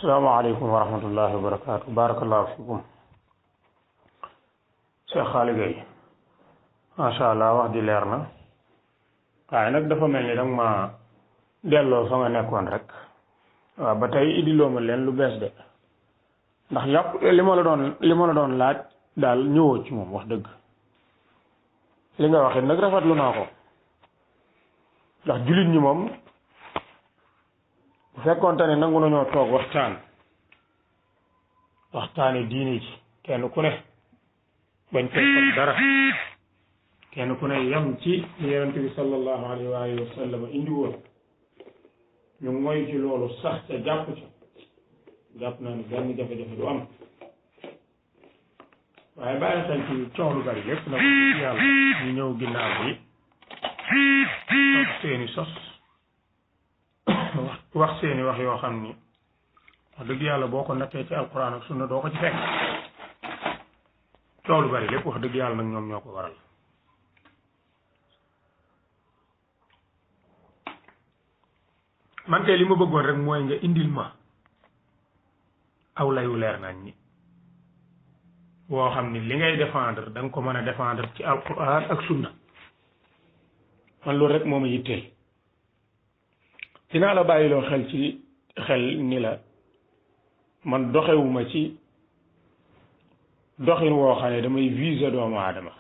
salaamaaleykum wa rahmatullahi wa barakaatu barakallahu fikum Cheikh Xaali Gaye macha allah wax di leer na waaye nag dafa mel ni danga ma delloo fa nga nekkoon rek waaw ba tey idiloo ma leen lu bees de ndax yàpp li ma la doon laaj daal ñëwoo ci moom wax dëgg li nga waxit nag rafetlu naa ko ndax jullit ñi moom bu fekkoonte ne nangu nañoo toog waxtaani diini ji kenn ku ne bañ ko dara kenn ku ne yam ci yonent bi sallallahu alayhi wa sallam indi woon ñu moy ci loolu sax ca jàpp naa ne benn jafe-jafe du am waaye bàyyi xel ci coow lu bari lépp nag yàlla ñu ñëw ginnaaw bi seeni sos wax seeni wax yoo xam ni wax dëgg yàlla boo ko nattee ci alquran ak sunna doo ko ci fekk coow lu bari lépp wax dëgg yàlla nag ñoom ñoo ko waral man kay li ma bëggoon rek mooy nga indil ma aw layu leer nañ ñi woo xam ni li ngay défendre da nga ko mën a défendre ci alquran ak sunna man loolu rek moo ma yitteel dinaa la bàyyiloo xel ni la man doxewuma ci doxin woo xam ne damay viser doomu aadama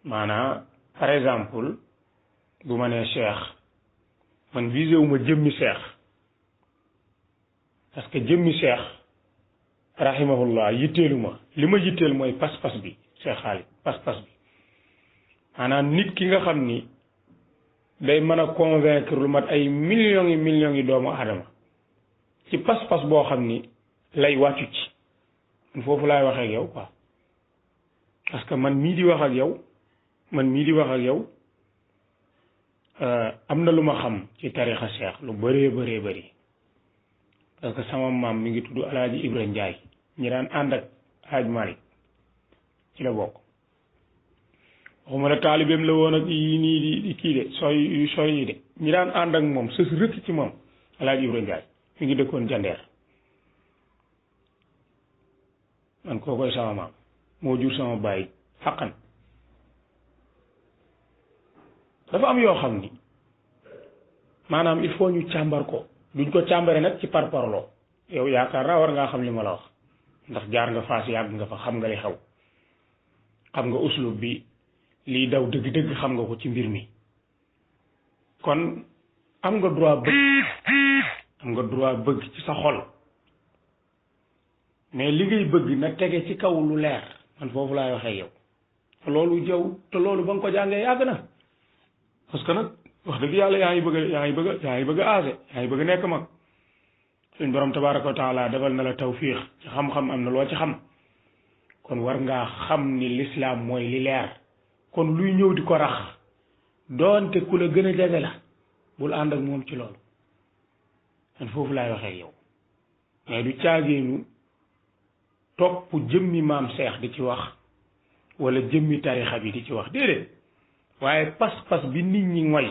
maanaam par exemple bu ma nee cheikh man visé wuma jëmmi cheikh parce que jëmmi cheikh rahimahullah yitteeluma li ma yitteel mooy pas-pas bi cheikh xaalis pas-pas bi maanaam nit ki nga xam ni day mën a convaincre lu mat ay millions yi doomu aadama ci pas-pas boo xam ni lay wàccu ci foofu laay waxee ak yow quoi parce que man mii di wax ak yow am na lu ma xam ci tarixa cheikh lu bëree bëri parce que sama maam mi ngi tudd alaaji Ibra Njaay ñi daan ànd ak Haaj Malik ci la bokk waxuma ne taalibeem la woon ak yi nii di kii de sooy yi de ñi daan ànd ak moom sës rëkk ci moom alaaji Ibra Njaay mi ngi dëkkoon jandeer man koo koy sama maam moo jur sama baay xaqan dafa am yoo xam ni maanaam il faut ñu càmbar ko duñ ko càmbare nag ci parparloo yow yaakaar naa war ngaa xam li ma la wax ndax jaar nga faas yàgg nga fa xam nga li xew xam nga uslub bi liy daw dëgg-dëgg xam nga ko ci mbir mi kon am nga droit bëgg ci sa xol mais li ngay bëgg na tege ci kaw lu leer man foofu laay waxee yow te loolu ba nga ko jàngee yàgg na parce que nag wax dëgg yàlla yaa ngi bëgg a âgé yaa ngi bëgg a nekk mag suñ borom tabaraka wa taala defal na la tawfiix ci xam-xam am na loo ci xam kon war ngaa xam ni lislaam mooy li leer kon luy ñëw di ko rax doonte ku la gën a jege la bul ànd ak moom ci loolu man foofu laay waxee yow mais du caageenu topp jëmmi maam seex di ci wax wala jëmmi tarixa bi di ci wax déedéet waaye pas-pas bi nit ñi ngoy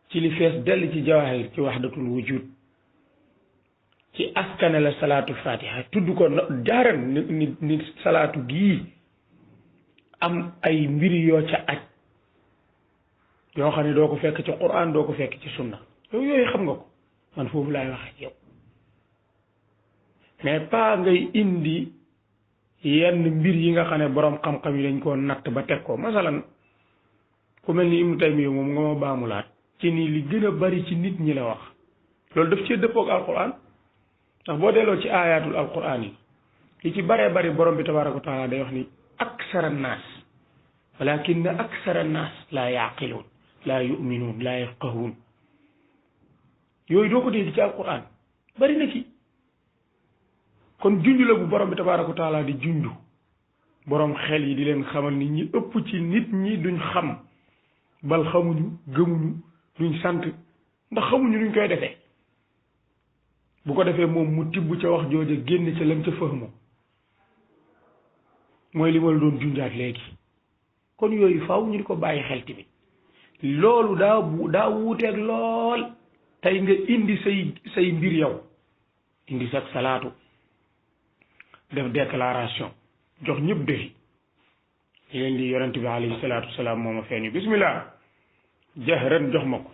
ci li fees dell ci jawaahir ci wahdatul wujud ci askane la salaatu fatiha tudd ko jaaran ni salaatu gii am ay mbir yoo ca aj yoo xam ne doo ko fekk ci quran doo ko fekk ci sunna yooyu xam nga ko man foofu laay wax ak yow mais pas ngay indi yenn mbir yi nga xam ne borom xam-xam yi dañ koo natt ba teg ko masalan ku mel ni Ibnu Taymiya moom nga ma baamulaat ci ni li gën a bari ci nit ñi la wax loolu daf cee dëppoog alquran ndax boo delloo ci ayatul alquran yi li ci baree bari borom bi tabaraka wa taala day wax ni aksara naas walakinna aksara naas laa yaqiluun laa yuminuun laa yafqahuun yooyu doo ko dégg ci alquran bari na ci kon junj la bu borom bi tabaraka wa taala di junj borom xel yi di leen xamal ni ñi ëpp ci nit ñi duñ xam bal xamuñu gëmuñu duñ sant ndax xamuñu nuñ koy defee bu ko defee moom mu tibb ca wax jooja génn ca lam ca fahmu mooy li ma la doon junjaat léegi kon yooyu faaw ñu di ko bàyyi xel tamit loolu daa wuuteeg lool tey nga indi say mbir yow indi sax salaatu def déclaration jox ñëpp defi li leen di yonent bi alayhi salaatu wasalaam mooma feeñu bismillah jahran jox ma ko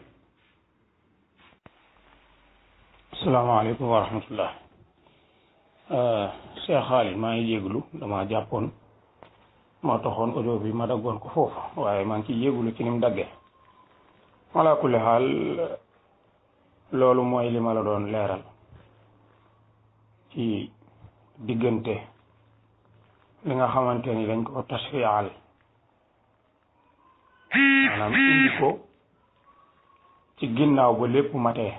asalaamaaleykum wa rahmatullah Cheikh Khalid maa ngi yéglu dama jàppoon moo taxoon audio bi ma daggoon ko foofu waaye maa ngi ciy yéglu ci ni mu daggee ala kulli xaal loolu mooy li ma la doon leeral ci diggante li nga xamante ni dañ ko tasriyaal maanaam indi ko ci ginnaaw ba lépp matee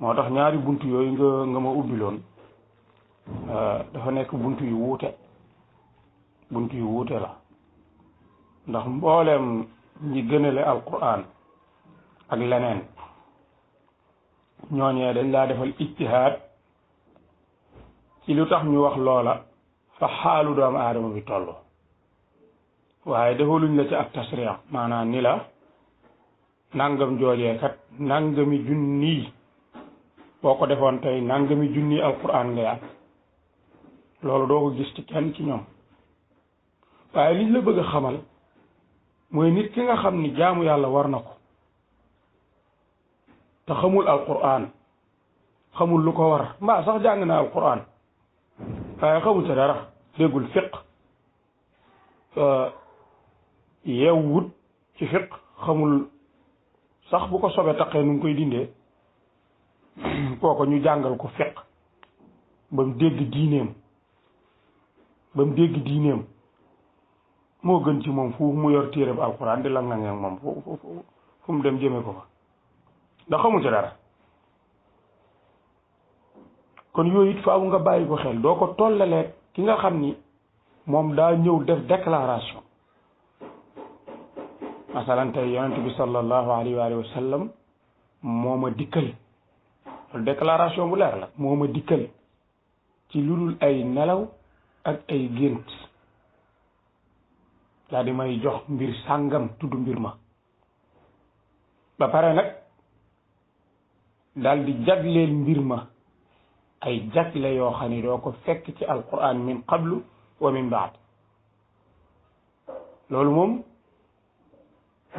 moo tax ñaari buntu yooyu nga ma ubbiloon dafa nekk buntu yu wuute la ndax mbooleem ñi gënale alquran ak leneen ñooñee dañ laa defal ijtihaad ci lu tax ñu wax loola fa xaalu doomu aadama bi toll waaye defaluñ la ci ak tasriya maanaam ni la nangam joojee kat nangami junni boo ko defoon tey nangami junni alquran ngay am loolu doo ko gis ci kenn ci ñoom waaye liñ la bëgg a xamal mooy nit ki nga xam ni jaamu yàlla war na ko te xamul alquran xamul lu ko war mbaa sax jàng na alquran waaye xamul ca dara déggul fiq yeewut ci fiq xamul sax bu ko sobe taqee nu ngi koy dindee kooko ñu jàngal ko fiq ba mu dégg diineem moo gën ci moom fu mu yor téere bi alquran di la nga ngeen moom fu mu dem jëme ko fa ndax xamul ci dara kon yooyu it faaw nga bàyyi ko xel doo ko tollalee ki nga xam ni moom daa ñëw def déclaration masalan tey yonent bi sallallahu alayhi wa sallam moo ma dikkal loolu déclaration bu leer la moo ma dikkal ci lu dul ay nelaw ak ay gént daa di may jox mbir sàngam tudd mbir ma ba pare nag daal di jagleel mbir ma ay jagle yoo xam ni doo ko fekk ci alquran min qablu wa min baad loolu moom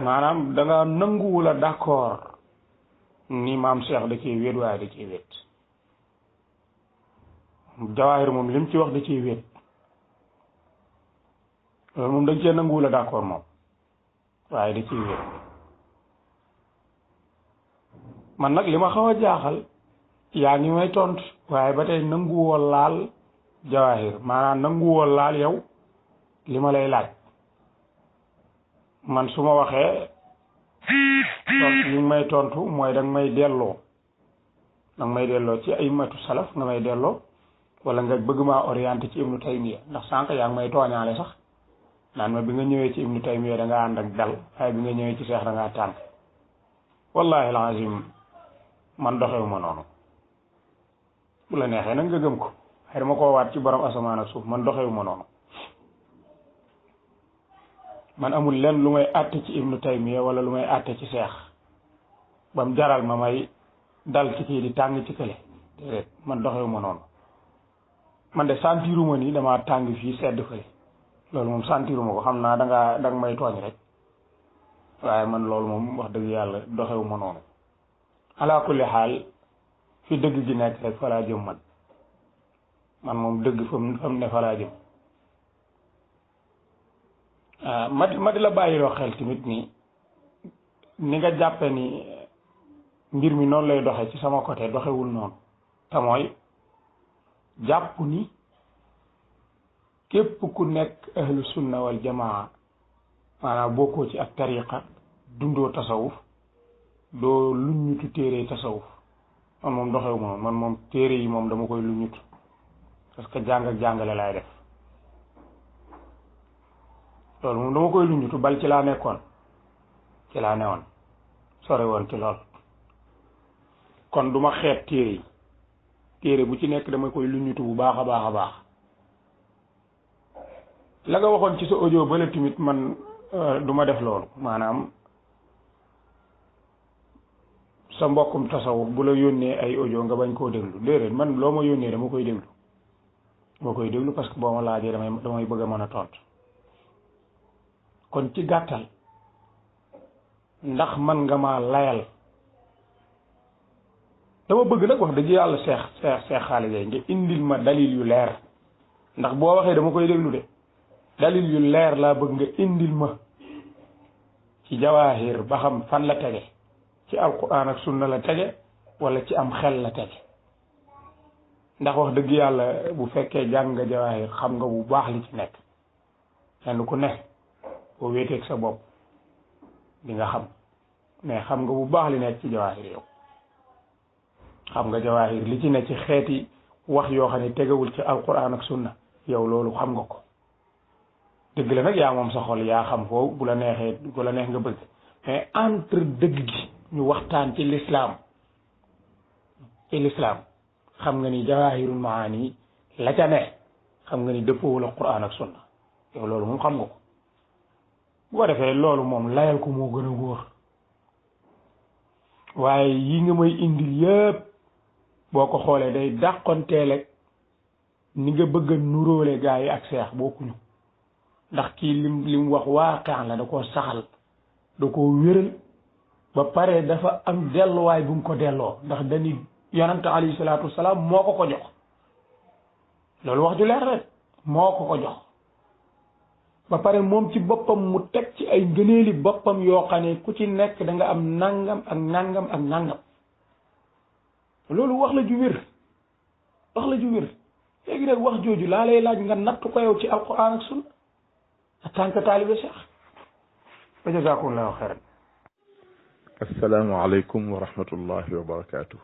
maanaam da nga nanguwula d'accord ni maam Cheikh da cee wéet waaye da cee wéet jawaahir moom lim ci wax da cee wéet loolu moom dañ cee nanguwula d'accord moom waaye da cee wéet man nag li ma xaw a jaaxal yaa ngi may tontu waaye ba tey nanguwoo laal jawaahir maanaam nanguwoo laal yow li ma lay laaj man su ma waxee tontu li may tontu mooy danga may delloo ci ay matu salaf nga may delloo wala nga bëgg maa orienté ci ibnu taymiya ndax sànq yaa ngi may tooñaale sax naan ma bi nga ñëwee ci ibnu taymiya da nga ànd ak dal waaye bi nga ñëwee ci seex da ngaa tànn wallahi alazim man doxewu ma noonu bu la neexee nag nga gëm ko xëy dama koo waat ci borom asamaan ak suuf man doxewu ma noonu man amul lenn lu may àtte ci ibnu taymiya wala lu may àtte ci seex bam jaral ma may dal ci kii di tàng ci kële déedéet man doxewu ma noonu man de sentiruma ni dama tàng fii sedd fële loolu moom sentiruma ko xam naa danga may tooñ rek waaye man loolu moom wax dëgg yàlla doxewu ma noonu ala kulli xaal fi dëgg gi nekk rek fa laa jëm man moom dëgg fa mu ne fa laa jëm ma di la bàyyiloo xel tamit ni nga jàppe ni mbir mi noonu lay doxe ci sama côté doxewul noonu te mooy jàpp ni képp ku nekk ahlu sunna wal jamaa maanaam bokkoo ci ak tariqa dundoo tasawuf doo luññutu téere tasawuf man moom doxewu ma noonu man moom téere yi moom dama koy luññutu parce que jàng ak jàngale laay def loolu moom dama koy luññutu bal ci laa nekkoon ci laa newoon sore woon ci lool kon du ma xeeb téere bu ci nekk dama koy luññutu bu baax a baax a baax la nga waxoon ci sa audio bale tamit man du ma def loolu maanaam sa mbokkum tasawuf bu la yónnee ay audio nga bañ koo déglu déedéet man loo ma yónnee dama koy déglu parce que boo ma laajee damay bëgg a mën a tontu kon ci gàttal ndax man nga ma layal dama bëgg nag wax dëgg yàlla seex Xaali Gay nga indil ma dalil yu leer ndax boo waxee dama koy déglu de dalil yu leer laa bëgg nga indil ma ci jawaahir ba xam fan la tege ci alquran ak sunna la tege wala ci am xel la tege ndax wax dëgg yàlla bu fekkee jàng nga jawaahir xam nga bu baax li ci nekk kenn ku ne boo wéeteeg sa bopp di nga xam mais xam nga bu baax li nekk ci jawaahir yow xam nga jawaahir li ci ne ci xeeti wax yoo xam ne tegewul ci alquran ak sunna yow loolu xam nga ko dëgg la nag yaa moom sa xol yaa xam foofu bu la neexee bu la neex nga bëgg mais entre dëgg gi ñu waxtaan ci l'islam xam nga ni jawaahirul maani la ca ne xam nga ni dëppoowul ak quran ak sunna yow loolu moom xam nga ko bu ko defee loolu moom layal ko moo gën a wóor waaye yi nga may indil yëpp boo ko xoolee day dàqonteele ni nga bëgg a nuróole gaa yi ak seex bokkuñu ndax kii lim wax waaqi' la da koo saxal da koo wéral ba pare dafa am delluwaay bu mu ko delloo ndax dañuy yonante alayhi salaatu wasalaam moo ko jox loolu wax ju leer rek moo ko jox ba pare moom ci boppam mu teg ci ay ngëneeli boppam yoo xam ne ku ci nekk da nga am nangam ak nangam ak nangam loolu wax la ju wér léegi nag wax jooju laa lay laaj nga natt ko yow ci alquran ak sunna en tant que taalibe Cheikh wa jazakumullahu xayran. asalaamaaleykum wa rahmatullahi wa barakaatu.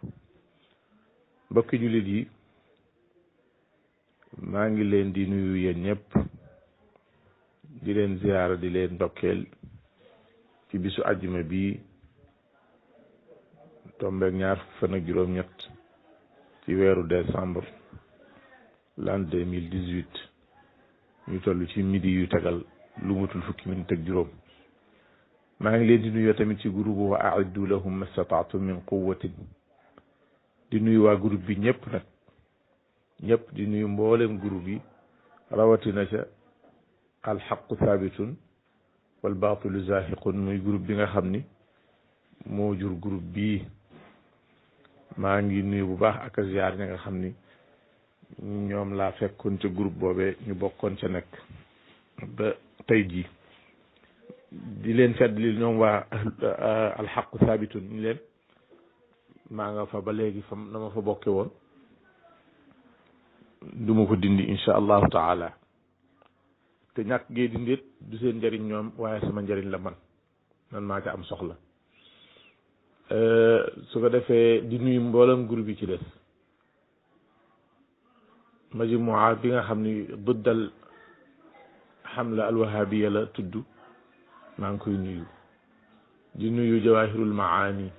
mbokki jullit yi maa ngi leen di nuyu yéen ñëpp di leen ziyaara di leen ndokkeel ci bisu àjjuma bi tombeeg 20 ci weeru décembre l'an 2018 ñu toll ci midi yu tegal lu mutul fukki minute ak juróom maa ngi leen di nuyu tamit ci groupe wa a'iddu lahum mastata'tum min quwwatin di nuyu waa groupe bi ñëpp di nuyu mboolem groupe yi rawatina ca alxaqu thabitun wal baatilu zaahiqun muy groupe bi nga xam ni moo jur groupe bii maa ngi nuyu bu baax ak ziar ña nga xam ni ñoom laa fekkoon ca groupe boobee ñu bokkoon ca nekk ba tey jii di leen feddli ñoom waa alxaqu thabitun ñu leen maa nga fa ba léegi fa na ma fa bokke woon du ma ko dindi insha allahu taala te ñàkk gee dindit du seen njëriñ ñoom waaye sama njëriñ la man maa ca am soxla su ko defee di nuyu mboolem groupe yi ci des majmu'a bi nga xam ni duddal hamla alwahabiya la tudd maa ngi koy nuyu di nuyu jawahirul maani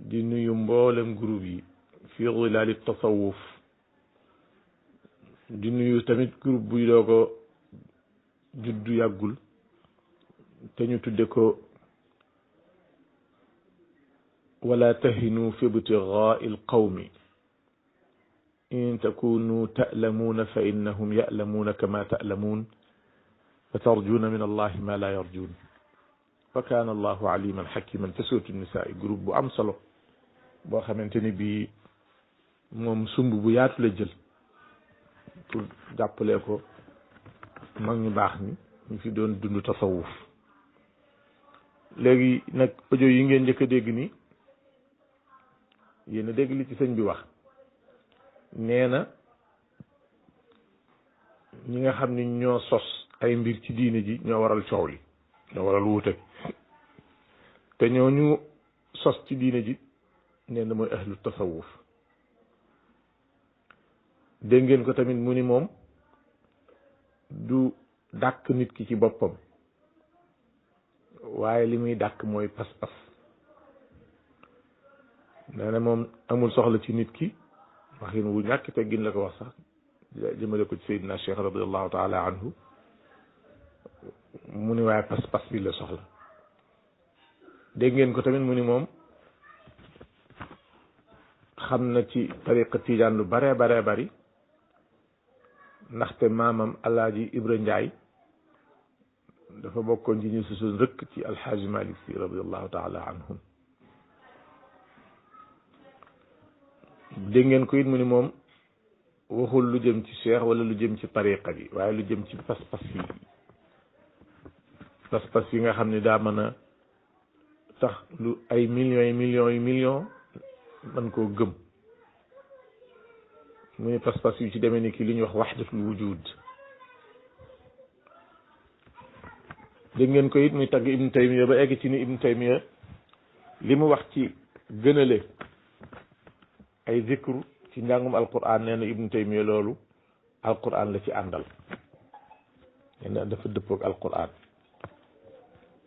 di nuyu mboolem groupe yi fi zilaali tasawuf di nuyu tamit groupe buy doo ko juddu yàggul te ñu tudde ko wala tahinu fi ibtigaa'i alqawmi in takunu ta'lamuuna fa innahum ya'lamuuna kama ta'lamuun fa tarjuuna min allahi ma la yarjuun wa kaana allahu aliman hakiman ca suuratu nisaa groupe bu am solo boo xamante ni bii moom sumb bu yaatu la jël pour jàppale ko mag ñu baax ni ñu fi doon dund tasawuf léegi nag audio yi ngeen njëkk a dégg ni yéen a dégg li ci sëñ bi wax nee na ñi nga xam ni ñoo sos ay mbir ci diine ji ñoo waral coow li ñoo waral wuute te ñooñu sos ci diine ji nee na mooy ahlu tasawuf dégg ngeen ko tamit mu ni moom du dàkk nit ki ci boppam waaye li muy dàkk mooy pas-pas nee na moom amul soxla ci nit ki waxin wu ñàkk teggin la ko wax sax jëmale ko ci Seydina Cheikh radiallahu taala anhu mu ni waaye pas-pas bi la soxla dégg ngeen ko tamit mu ni moom xam na ci tariqa tijaan lu bare bare bari ndaxte maamam alaaji Ibra Njaay dafa bokkoon ci ñu susul rëkk ci alxaaji Malik Si radiallahu taala anhum dégg ngeen ko it mu ni moom waxul lu jëm ci cheikh wala lu jëm ci tariqa bi waaye lu jëm ci pas-pas yi nga xam ne daa mën a tax lu ay millions yi millions man koo gëm muy pas-pas yu ci demee ni ki li ñuy wax wahdatul wujud dégg ngeen ko it muy tagg Ibn Taymiya ba egg ci ni Ibn Taymiya li mu wax ci gënale ay zikru ci njàngum alquran nee na Ibn Taymiya loolu alquran la ci àndal nee na dafa dëppoog alquran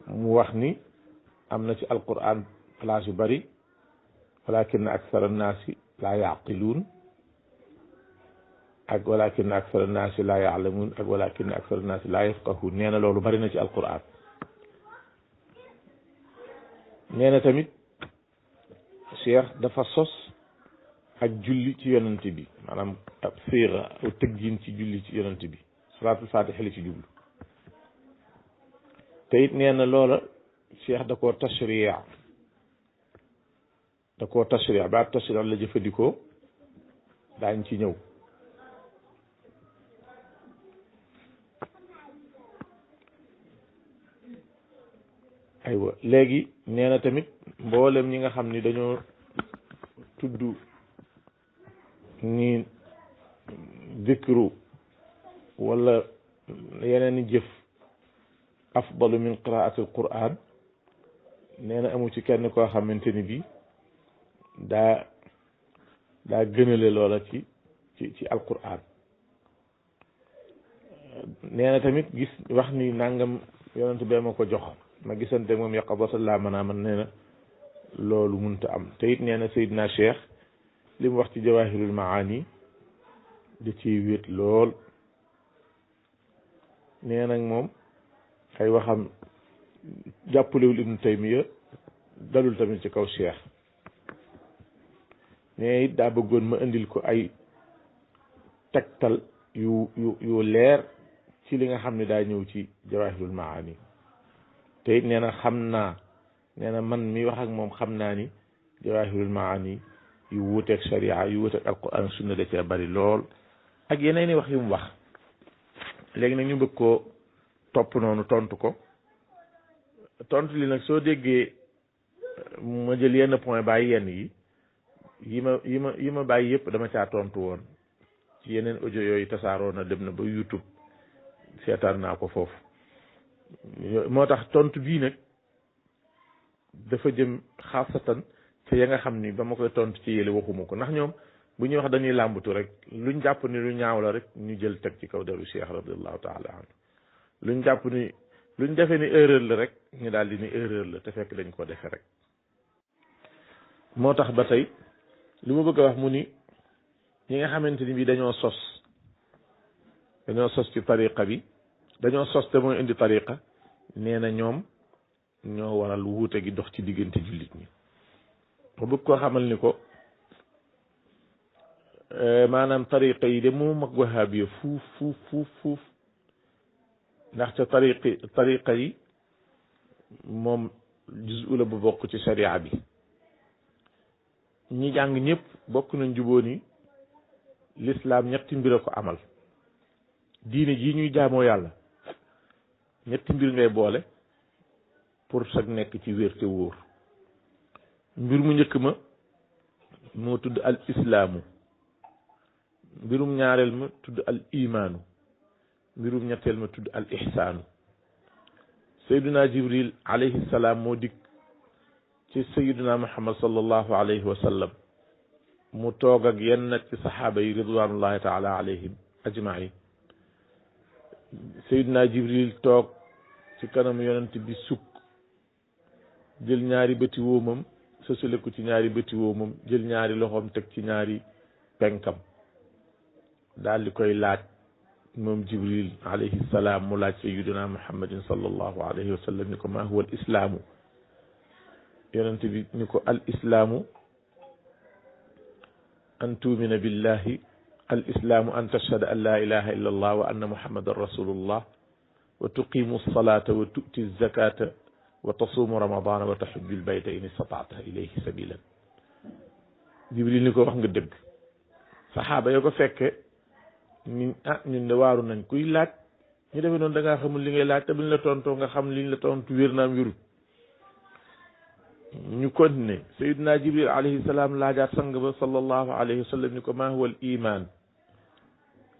mu wax ni am na ci alquran place yu bari walakin aksara naasi laa yaqiluun ak walakin aksara naasi laa yaalamuun ak walakin aksara naasi laa yafqahuun nee na loolu bari na ci alquran nee na tamit cheikh dafa sos ak julli ci yonent bi maanaam ab siira aw tëggiin ci julli ci yonent bi salaatul faatiha li ci jublu te it nee na loola cheikh da koo tashriya ba tashriya la jëfandikoo daañ ci ñëw aywa léegi nee na tamit mboolem ñi nga xam ni dañoo tudd ni zikru wala yeneen i jëf afdalu min qiraati alquran nee na amu ci kenn koo xamante ni bi daa gënale loola ci alquran nee na tamit gis wax ni nangam yonent bee ma ko jox ma gisante moom yaqadatan laa manaaman nee na loolu munta am te it nee na Seydina Cheikh li mu wax ci jawahirul maani da ciy wét lool nee nag moom ay waxam jàppalewul Ibnu Taymiya dalul tamit ci kaw Cheikh nee it daa bëggoon ma indil ko ay tegtal yu leer ci li nga xam ne daa ñëw ci jawahirul maani te it nee na xam naa nee na man mi wax ak moom xam naa ni jawahirul maani yu wuuteeg sharia yu wuuteeg alquran sunna da cee bari lool ak yeneen i wax yu mu wax léegi nag ñu bëgg koo topp noonu tontu ko tontu li nag soo déggee ma jël yenn point bàyyi yenn yi ma bàyyi yëpp dama caa tontu woon ci yeneen audio yooyu tasaaroo na dem na ba YouTube seetaan naa ko foofu moo tax tontu bii nag dafa jëm xaasatan te ya nga xam ni ba ma koy tontu ci yële waxuma ko ndax ñoom bu ñuy wax dañuy làmbatu rek luñ jàpp ni lu ñaaw la rek ñu jël teg ci kaw deru Cheikh radiallahu taala anhu luñ jàpp ni luñ defee ni erreur la rek ñu daal di ni erreur la te fekk dañ ko defe rek moo tax ba tey li ma bëgg a wax mu ni ñi nga xamante ni bi dañoo sos ci tariqa bi dañoo sos te mooy indi tariqa nee na ñoom ñoo waral wuute gi dox ci diggante jullit ñi ma bëgg koo xamal ni ko maanaam tariqa yi de moo mag wahabiya fuuf ndaxte tariqa yi moom juzu la bu bokk ci sharia bi ñi jàng ñëpp bokk nañ jubóo ni l'islam ñetti mbir a ko amal diine jii ñuy jaamoo yàlla ñetti mbir ngay boole pour sag nekk ci wér te wóor mbir mu njëkk ma moo tudd al islaamu mbirum ñaareel ma tudd al imaanu mbirum ñetteel ma tudd al ihsaanu sayyiduna jibril alayhi salaam moo dikk ci sayyiduna muhammad sallallahu alayhi wa sallam mu toog ak yenn nag ci saxaaba yi ridwanullahi taala alayhim ajmain sayyiduna jibril toog ci kanam yonent bi sukk jël ñaari bëti wóomam sësale ko ci ñaari bëti wóomam jël ñaari loxoom teg ci ñaari penkam daal di koy laaj moom jibril alayhi salaam mu laaj sayyiduna muhammadin sallallahu alayhi wa sallam ni ko maa huwa al islaamu yonent bi ni ko al islaamu an tuumina billahi al islaamu an tashhada an la ilaha illa allah wa anna muhammadan rasulullah wa tuqimu alsalata wa tu'ti alzakata wa tasuumu ramadana wa tahujju albayta in istataata ilayhi sabilan jibril ni ko wax nga dëgg saxaaba yo ko fekke ni ñun de waaru nañ kuy laaj ñu defee noonu da ngaa xamul li ngay laaj te buñ la tontoo nga xam liñ la tontu wér naam wérut ñu continuer sayyidina jibril alayhi salaam laajaat sang ba sallallahu alayhi wa sallam ni ko maa huwa al iman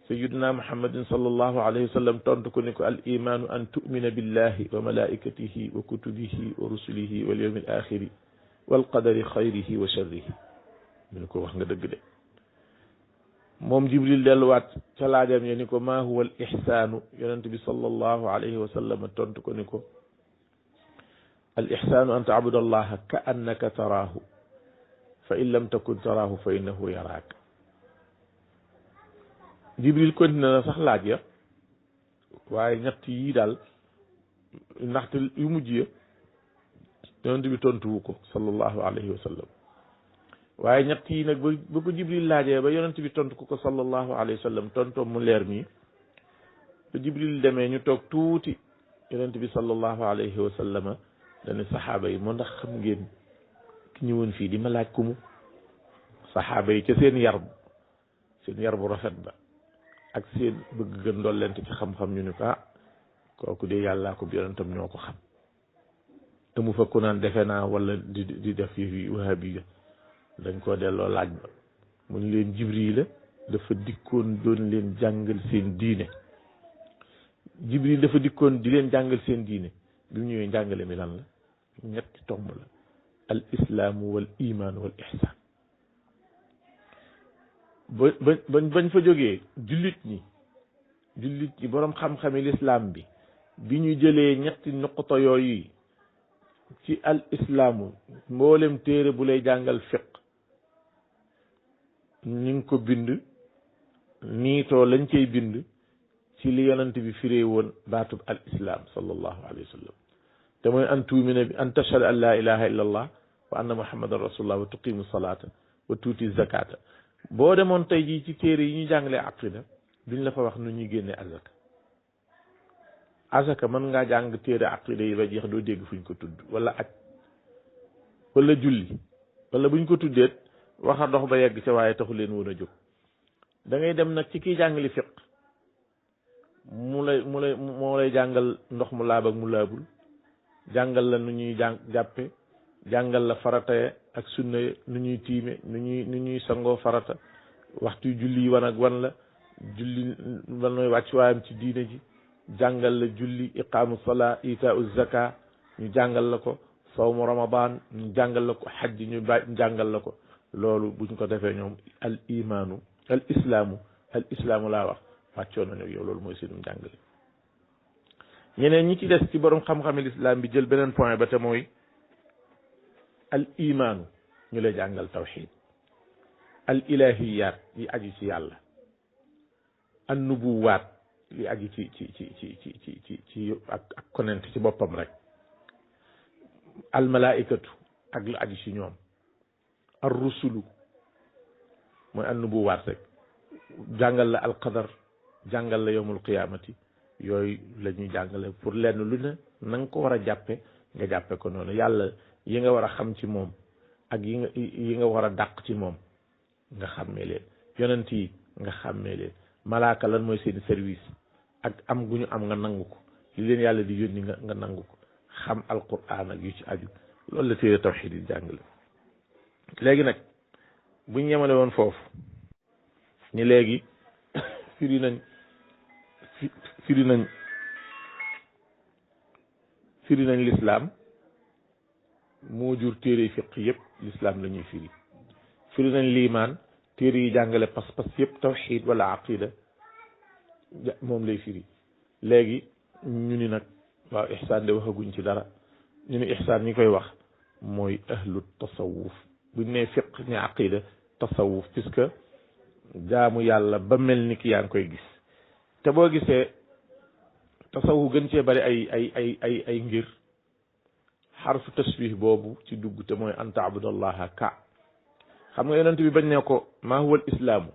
sayyidina muhammadin sallallahu alayhi wa sallam tontu ko ni ko al imanu an tu'mina billahi wa malaikatihi wa kutubihi wa rusulihi wal yawmil axiri wal qadari xayrihi wa sharrihi ñu ni ko wax nga dëgg de moom jibril delluwaat ca laajam ye ni ko maa huwa al ihsaanu yonent bi sallallahu alayhi wa sallam tontu ko ni ko al ihsaanu an taabuda allaha ka annaka taraahu fa in lam takun taraahu fa innahu yaraak jibril continue na sax laaj ya waaye ñett yii daal ndaxte yu mujj ya yonent bi tontuwu ko sallallahu alayhi wa sallam waaye ñett yi nag ba ko jibril laajee ba yonent bi tontu ko sallallahu alayhi wa sallam tontoom mu leer mi ba jibril demee ñu toog tuuti yonent bi sallallahu alayhi wa sallama dane saxaaba yi moo ndax xam ngeen ki ñëwoon fii di ma laaj ku mu saxaaba yi ca seen yar bu rafet ba ak seen bëgg gën dollent ci xam-xam ñu ni ko kooku de yàllaa ko yonentam ñoo ko xam te mu fa ku naan defe naa wala di def yi wahabiya dañ koo delloo laaj ba mu ñu leen jibril dafa dikkoon doon leen jàngal seen diine jibril dafa dikkoon di leen jàngal seen diine bi mu ñëwee njàngale mi lan la ñetti tomb la al islaamu wal iman wal ihsaan bañ fa jógee jullit ñi boroom xam-xami lislaam bi ñu jëlee ñetti nuqta yooyu ci al islaamu mboolem téere bu lay jàngal fiq ñu ngi ko bind niitoo lañ cay bind ci li yonent bi firee woon baatub al islam sallallahu alayhi wa sallam te mooy an tuumina bi an tashhada an la ilaha illa allah wa anna muhammadan rasulullah wa tuqimu salata wa tuuti zakata boo demoon tey jii ci téere yi ñu jàngalee aqida duñ la fa wax nu ñuy génne azaka mën ngaa jàng téere aqida yi ba jeex doo dégg fuñ ko tudd wala aj wala julli wala buñ ko tuddeet waxa dox ba yegg ca waaye taxu leen woon a jóg da ngay dem nag ci kiy jàngali fiq moo lay jàngal ndox mu laab ak mu laabul jàngal la nu ñuy jàppe jàngal la farata ak sunna nu ñuy tiime nu ñuy sangoo farata waxtu julli yi wan ak wan la julli wan nooy wàcc waayam ci diine ji jàngal la julli iqaamu salaa itaau zaka ñu jàngal la ko sawmu ramadan ñu jàngal la ko xajj ñu jàngal la ko loolu buñ ko defee ñoom al islaamu laa wax wàccoon nañu yow loolu mooy seenum jàngale ñeneen ñi ci des ci borom xam-xami lislaam bi jël beneen point ba te mooy al imaanu ñu lay jàngal tawxid al ilahiyaat yi aju ci yàlla an nubuwaat li aju ci ak konent ci boppam rek al malaikatu ak lu aju ci ñoom ar rusulu mooy an nubuwaat rek jàngal la al qadar jàngal la yawmul qiyaamati yooyu la ñuy jàngale pour lenn lu ne na nga ko war a jàppe nga jàppe ko noonu yàlla yi nga war a xam ci moom ak yi nga war a dàq ci moom nga xàmmee leen yonent yi nga xàmmee leen malaaka lan mooy seen service ak am gu ñu am nga nangu ko li leen yàlla di yónni nga nangu ko xam alquran ak yu ci aju loolu la téere tawxiid yi jàngale léegi nag buñ yemale woon foofu ni léegi firi nañ lislaam moo jur téere fiq yëpp lislaam la ñuy firi nañ liimaan téere yi jàngale pas-pas yëpp tawxiid wala aqida moom lay firi léegi ñu ni nag waaw ihsaan de waxaguñ ci dara ñu ni ihsaan ñi koy wax mooy ahlu tasawuf buñ ne fiq ni aqida tasawuf puisque jaamu yàlla ba mel ni ki yaa ngi koy gis te boo gisee tasawuf gën cee bari ay ngir xarfu tasbih boobu ci dugg te mooy an taabudallaha ka xam nga yonent bi bañ ne ko maa huwa al islaamu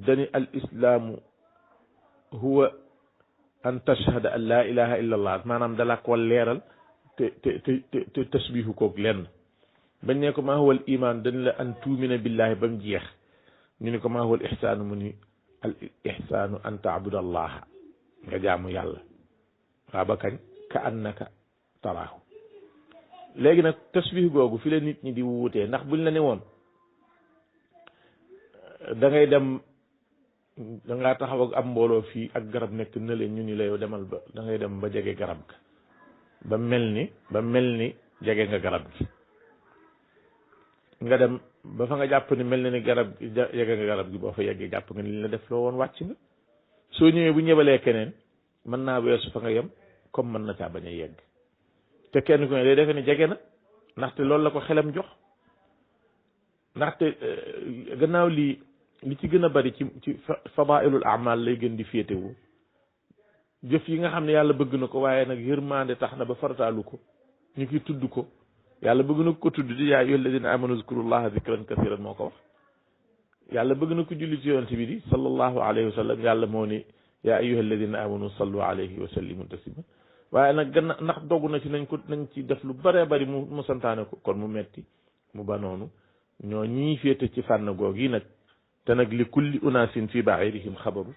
dani al islaamu huwa an tashhada an laa ilaha illa allah maanaam dala ko leeral te tasbihu koog lenn bañ ne ko maa huwa al iman dañ la an tuumina billahi ba mu jeex ñu ne ko maa huwa al ihsaanu mu ni al ihsaanu an taabuda allaha nga jaamu yàlla waa ba kañ ka annaka taraahu léegi nag tasbih googu fi la nit ñi di wuutee ndax buñ la ne woon da ngay dem da ngaa taxaw ak am mbooloo fii ak garab nekk na leen ñu ni la yow demal ba da ngay dem ba jege garab ga ba mel ni jege nga garab gi nga dem ba fa nga jàpp ni mel na ni garab gi jege nga garab gi boo fa yeggee jàpp nga ni li la def loo woon wàcc nga soo ñëwee bu ñëbalee keneen mën naa weesu fa nga yem comme mën na caa bañ a yegg te kenn ku ne day defe ne jege na ndaxte loolu la ko xelam jox ndaxte gannaaw li ci gën a bari ci fadailul amal lay gën di féetewu jëf yi nga xam ne yàlla bëgg na ko waaye nag yërmande tax na ba farataalu ko ñu ki tudd ko yàlla bëgg na ko tudd di yaa ayyuhal ladina amanu zkurullaha zikran kasiran moo ko wax yàlla bëgg na ko julli ci yonent bi di sallallahu alayhi wa sallam yàlla moo ni yaa ayyuhal ladina amanu sallu alayhi wa sallimu taslima waaye nag gannaaw ndax dogu na ci nañ ci def lu bëree bëri mu santaane ko kon mu metti mu ba noonu ñoo ñii féete ci fànn goog yi nag te nag li kulli unaasin fi ba'irihim xabaru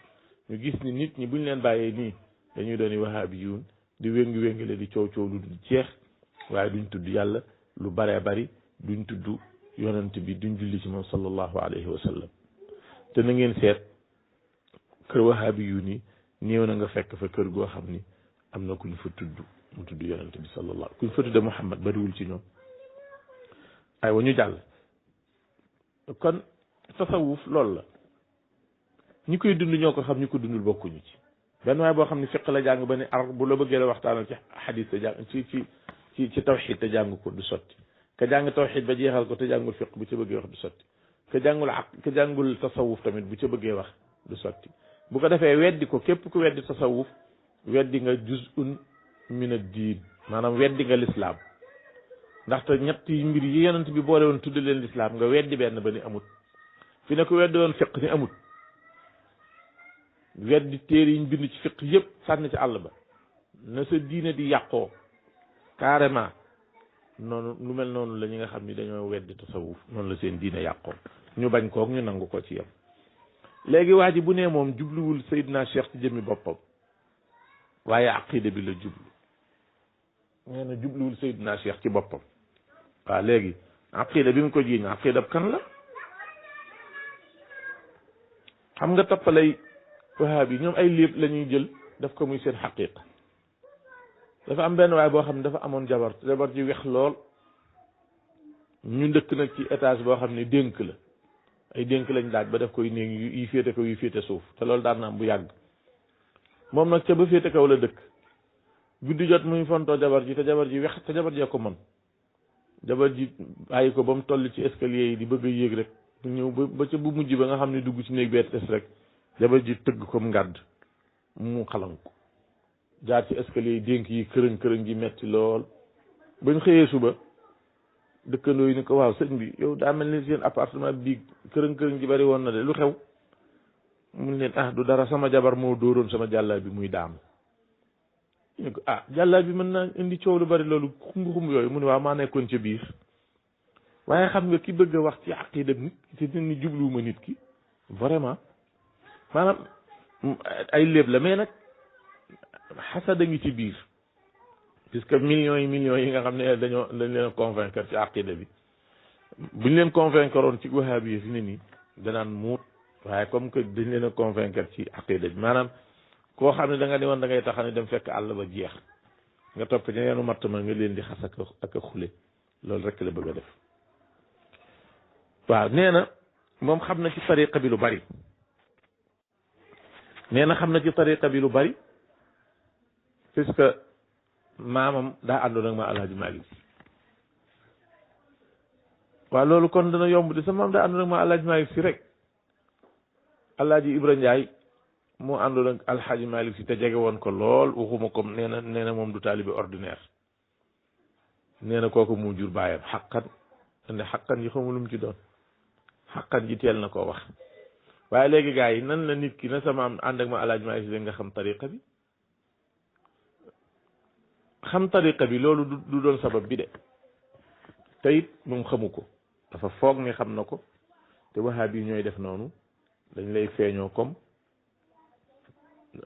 ñu gis ni nit ñi buñ leen bàyyee nii dañuy dooni wahabiyuun di wéngi-wéngile di coow lu dul jeex waaye duñ tudd yàlla lu bëree bëri duñ tudd yonent bi duñ julli ci moom sallallahu alayhi wa sallam te na ngeen seet kër wahabiyuun yi néew na nga fekk fa kër goo xam ni am na ku ñu fa tudd mu tudd yonent bi sallallahu ku ñu fa tudd Muhammad bariwul ci ñoom aywa ñu jàll kon tasawuf loolu la ñi koy dund ñoo ko xam ñi ko dundul bokkuñu ci benn waaye boo xam ne fiq la jàng ba ne ar bu la bëggee la waxtaanal ci xadis te jàng ci tawxid te jàng ko du sotti ka jàng tawxid ba jeexal ko te jàngul fiq bu ca bëggee wax du sotti ka jàngul tasawuf tamit bu ca bëggee wax du sotti bu ko defee weddi ko képp ku weddi tasawuf weddi nga juz'un min ad-diin maanaam weddi nga lislaam ndaxte ñetti mbir yi yonent bi boole woon tudde leen lislaam nga weddi benn ba ni amut fi ne ko weddi woon fiq ni amut weddi téere yi ñu bind ci fiq yëpp sànni ci àll ba na sa diine di yàqoo carrément noonu lu mel noonu la ñi nga xam ni dañoo weddi tasawuf noonu la seen diine yàqoo ñu bañ kook ñu nangu ko ci yam léegi waa ji bu nee moom jubluwul Seydina Cheikh ci jëmmi boppam waaye aqida bi la jublu nee na jubluwul Seydina Cheikh ci boppam waaw léegi aqida bi mu ko jiiñ aqida kan la xam nga toppalay wahaab yi ñoom ay léeb la ñuy jël daf ko muy seen xaqiqa dafa am benn waay boo xam ne dafa amoon jabar ji wex lool ñu dëkk nag ci étage boo xam ne dénk la ay dénk lañ daaj ba def koy néeg yi féete kaw yi féete suuf te loolu daan na am bu yàgg moom nag ca ba féete kaw la dëkk guddi jot muy fontoo jabar ji te jabar ji wex te jabar jee ko mën jabar ji bàyyi ko ba mu toll ci escalier yi di bëgg a yéeg rek mu ñëw ba ca bu mujj ba nga xam ne dugg ci néeg bee des rek jabar ji tëgg comme ngàdd mu xalan ko jaar ci escalier yi dénk yi kërëng ji metti lool bañ xëyee suba dëkkandoo yi ni ko waaw sëñ bi yow daa mel ni seen appartement bii kërëng ji bari woon na de lu xew mun leen du dara sama jabar moo dóoroon sama jàllaa bi muy daam ñu ko jàllaa bi mën naa indi coow lu bari loolu xumb yooyu mu ne waaw maa nekkoon ca biir waaye xam nga ki bëgg a wax ci aqida nit te nit ñi jubluwuma nit ki vraiment maanaam ay léeb la mais nag xasada ngi ci biir puisque millions yi nga xam ne dañ leen convaincre ci aqida bi buñ leen convaincre woon ci wahabi yi fi ne nii danaan muut waaye comme que dañ leen a convaincre ci aqida bi maanaam koo xam ne da nga ne woon da ngay taxaw ne dem fekk àll ba jeex nga topp ñeenu matt ma nga leen di xas ak a xule loolu rek la bëgg a def waaw nee na moom xam na ci tariqa bi lu bari puisque maamam daa àndoon ak ma alhaji Malick waaw loolu kon dana yomb di sa maam daa àndoon ak ma alhaji Malick si rek alhaji Ibra Ndiaye moo àndoon ak alhaji Malick si te jege woon ko lool waxuma ko nee na moom du taalibe ordinaire nee na kooku mu jur baayam xaqan yi xamul lu mu ci doon xaqan ji teel na koo wax waaye léegi gars yi nan la nit ki na sama am ànd ak ma alaaj maa nga xam tariqa bi xam tariqa bi loolu du doon sabab bi de te it moom xamu ko dafa foog ni xam na ko te wahabi yi ñooy def noonu dañ lay feeñoo comme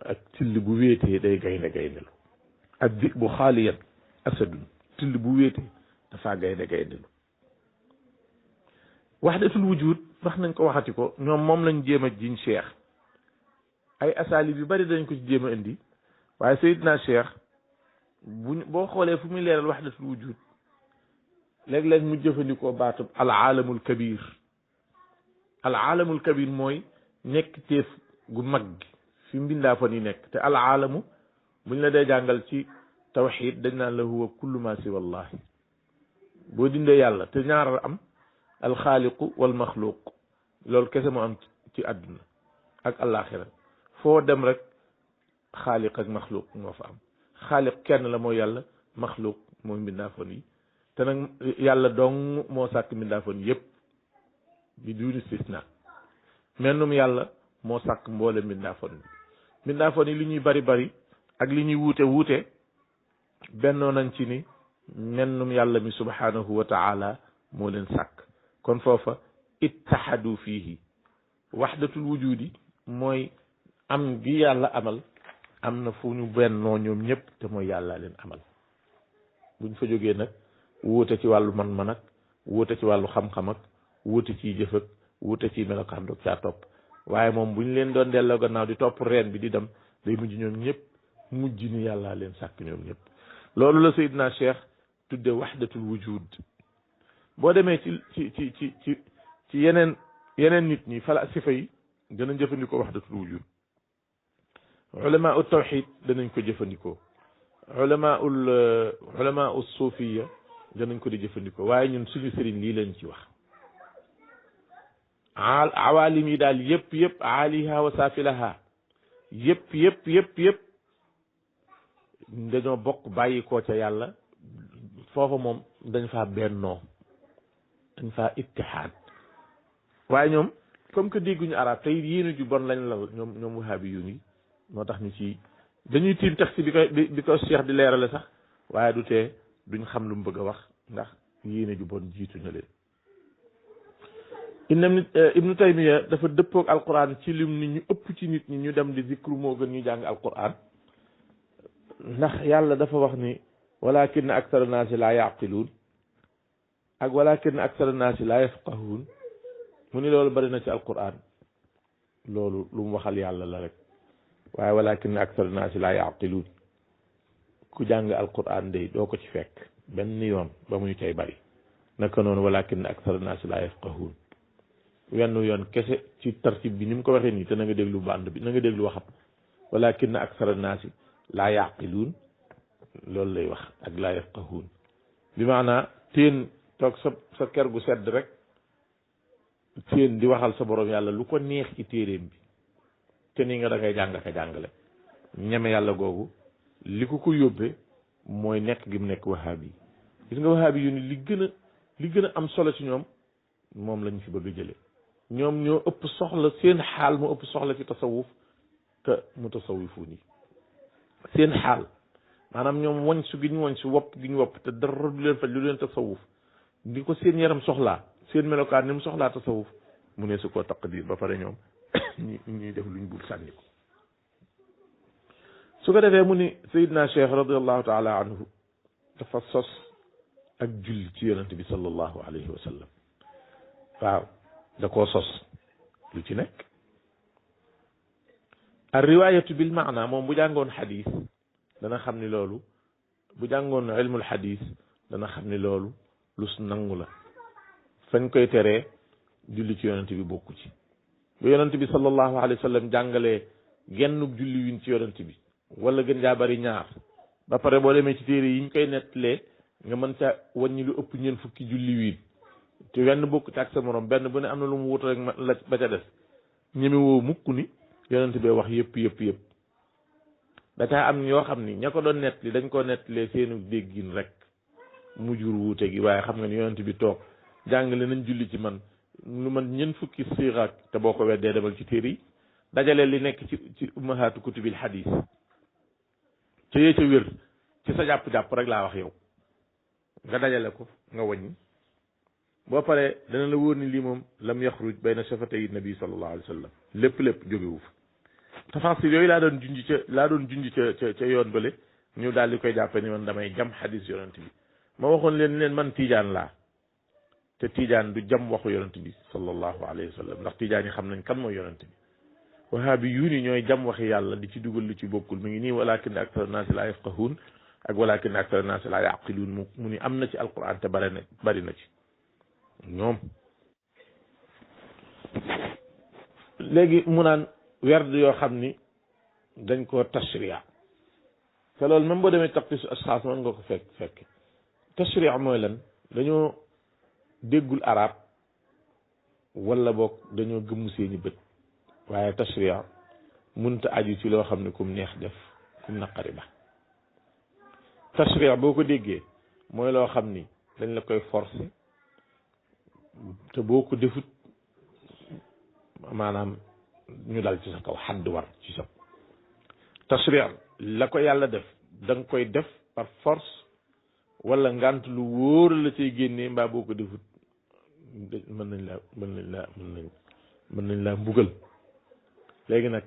ak till bu wéetee day gaynde gayndelu ak di bu xaaliyan asadun till bu wéetee dafaa gaynde gayndelu wahdatul wujud wax nañ ko waxati ko ñoom moom lañ jéem a jiñ cheikh ay asalib yu bari dañ ko ci jéem a indi waaye Seydina Cheikh boo xoolee fu muy leeral wahdatul wujud léeg-léeg mu jëfandikoo baatub al aalamul kabir al aalamul kabir mooy nekk téef gu mag gi fi mbindaa fa ni nekk te al aalamu buñ la dee jàngal ci tawxid dañ naan la huwa kullu ma siwa allahi boo dindee yàlla te ñaaral am alxaaliqu wal maxluuq loolu kese moo am ci àdduna ak àllaaxira foo dem rek xaaliq ak maxluuq moo fa am xaaliq kenn la mooy yàlla maxluuq mooy mbindaafoon yi te nag yàlla dong moo sàkk mbindaafoon yépp bi duuni istisna mennum yàlla moo sàkk mboole mbindaafoon yi mbindaafoon yi li ñuy bari bari ak li ñuy wuute wuute bennoo nañ ci ni mennum yàlla mi subhanahu wa taala moo leen sàkk kon foofa ittahadu fiihi wahdatul wujudi mooy am gi yàlla amal am na fu ñu bennoo ñoom ñëpp te mooy yàlla leen amal buñ fa jógee nag wuute ci wàllu man-man ak wuute ci wàllu xam-xam ak wuute ciy jëf ak wuute ciy melokaan doog caa topp waaye moom buñ leen doon delloo gannaaw di topp reen bi di dem day mujj ñoom ñëpp mujj ni yàlla leen sàkk ñoom ñëpp loolu la Seydina Cheikh tudde wahdatul wujud boo demee ci yeneen nit ñi falasifa yi danañ jëfandikoo wahdatul wujud ulama u tawxid danañ ko jëfandikoo ulama u suufiya danañ ko di jëfandikoo waaye ñun suñu sëriñ lii lañ ci wax awaalim yi daal yëpp aaliha wa saafilaha yëpp dañoo bokk bàyyi koo ca yàlla foofa moom dañ faa bennoo dañ faa ittihaad waaye ñoom comme que dégguñu arab tey yéene ju bon lañ lal ñoom wahabi yu ni moo tax ñu ci dañuy tiim texte bi ko Cheikh di leerale sax waaye du tee duñ xam lu mu bëgg a wax ndax yéene ju bon jiitu na leen ibnu taymiya dafa dëppoog alquran ci lim ni ñu ëpp ci nit ñi ñu dem di zikru moo gën ñu jàng alquran ndax yàlla dafa wax ni walakin aksara naasi laa yaqiluun ak walakin aksara naasi laa yafqahuun mu ni loolu bari na ci alquran loolu lu mu waxal yàlla la rek waaye walakin aksara naasi laa yaqiluun ku jàng alquran day doo ko ci fekk benn yoon ba muy tey bari naka noonu walakin aksara naasi laa yafqahuun wenn yoon kese ci tartib bi ni mu ko waxee nii te na nga déglu band bi na nga déglu waxam walakin aksara naasi laa yaqiluun loolu lay wax ak laa yafqahuun bi maanaa teen toog sa kër gu sedd rek teen di waxal sa borom yàlla lu ko neex ci téeréem bi te nii nga da ngay jàng ka jàngale ñeme yàlla googu li ko yóbbee mooy nekk gi mu nekk wahabi yi gis nga wahabi yu ni li gën a am solo ci ñoom moom lañu fi bëgg a jële ñoom ñoo ëpp soxla seen xaal moo ëpp soxla ci tasawuf te mutasawifuun yi seen xaal maanaam ñoom wañ su gi ñu wañ su wopp gi ñu wopp te dara du leen faj lu leen tasawuf di ko seen yaram soxlaa seen melokaan ni mu soxlaa tasawuf mu ne su koo taqdir ba pare ñoom ñuy def luñ bul sànni ko su ko defee mu ni Seydina Cheikh radiallahu taala anhu dafa sos ak julli ci yonente bi sallallahu alayhi wa sallam waaw da koo sos lu ci nekk ar riwayatu bil maana moom bu jàngoon xadis dana xam ni loolu bu jàngoon ilmul xadis dana xam ni loolu lu nangu la fañ koy teree julli ci yonent bi bokku ci bu yonent bi sallallahu alayhi wa sallam jàngalee gennug julli win ci yonent bi wala gën jaa bari ñaar ba pare boo demee ci téere yi ñu koy nettalee nga mën ca wàññi lu ëpp ñeent fukki julli wiin te wenn bokk ci ak sa morom benn bu ne am na lu mu wut rek la ba ca des ñeme woo mukk ni yonent bee wax yëpp da caa am yoo xam ni ña ko doon nettali dañ ko nettalee seenu déggin rek mu jur wuute gi waaye xam nga ni yonent bi toog jàngale nañ julli ci man lu man ñeent fukki siiraak te boo ko weddee demal ci téere yi dajale li nekk ci ummahaatu kutubil hadis ca yee ca wér ci sa jàpp-jàpp rek laa wax yow nga dajale ko nga wàññi boo paree dana la wóor ni lii moom lam yaxruj bayna shafatay nabi sallallahu alayhi wa sallam lépp jógewu fa tafasil yooyu laa doon junj ca yoon bële ñu daal di koy jàppe ni man damay jam hadis yonent bi ma waxoon leen man tiijaan laa te tiijaan du jam waxu yonent bi sallallahu alayhi wa sallam ndax tiijaan yi xam nañ kan mooy yonent bi wahaabi yuuni ñooy jam waxi yàlla di ci dugal lu ci bokkul mi ngi nii walakin aktar naasi laa yafqahuun ak walakin aktar naasi laa yaqiluun mu ni am na ci alquran te bari na ci ñoom léegi mu naan werd yoo xam ni dañ koo tashriya te loolu même boo demee taqdiisu asxaas mën nga ko fekk tashriya mooy lan dañoo déggul arab wala boog dañoo gëmmu seeni bët waaye tashriya mënta aju ci loo xam ne kum neex def kum naqari ba tashriya boo ko déggee mooy loo xam ni dañ la koy forcer te boo ko defut maanaam ñu dal ci sa kaw xadd war ci sa tashriya la ko yàlla def da nga koy def par force wala ngant lu wóor la cay génnee mbaa boo ko defut mën nañ laa mbugal léegi nag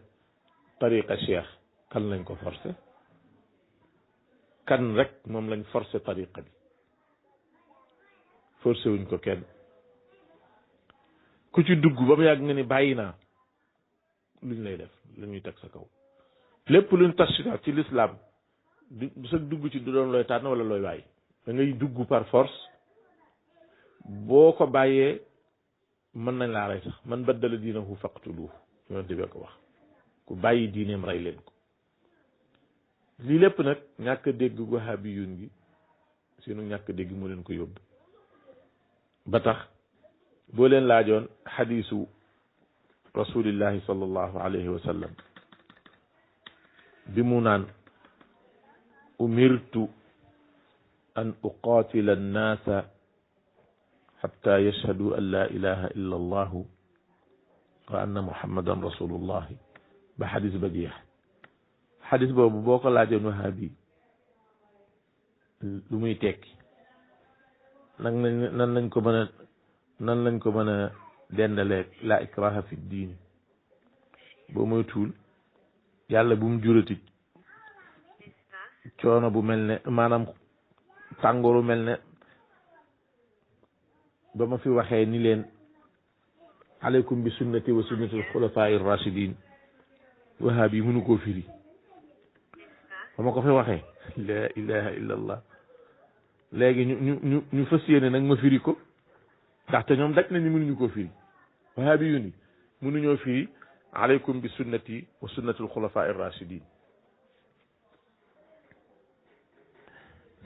tariqa cheikh kan lañ ko forcé kan rek moom lañ forcé tariqa bi forcé wuñ ko kenn ku ci dugg ba mu yàgg nga ni bàyyi naa luñ lay def lu ñuy teg sa kaw lépp luñ tashriya ci l'islam du sa dugg ci du doon looy tànn wala looy bàyyi da ngay dugg par force boo ko bàyyee mën nañ laa rey sax man baddala diinahu faqtuluhu yonente bi ko wax ku bàyyi diineem rey leen ko lii lépp nag ñàkk a dégg wahabiyun gi seenu ñàkk a dégg moo leen ko yóbbu ba tax boo leen laajoon xadiisu rasulillahi sallallahu alayhi wa sallam bi mu naan umirtu an uqaatila annaasa xatta yashhadu an la ilaha illa allahu wa anna muhammadan rasulullahi ba xadis ba jeex xadis boobu boo ko laajoon wahabi lu muy tekki nan lañ ko mën a dendaleeg la ikraha fi diini boo mooy tuul yàlla bu mu jurati coono bu mel ne maanaam tàngooru mel ne ba ma fi waxee ni leen aleykum bi sunnati wa sunnati alxulafai rachidin wahabi yi mënu koo firi ba ma ko fi waxee la ilaha illa allah léegi ñu fas yéene nag ma firi ko ndaxte ñoom daj nañu mënuñu koo firi wahabi yu ni mënuñoo firi aleykum bi sunnati wa sunnati alxulafai rachidin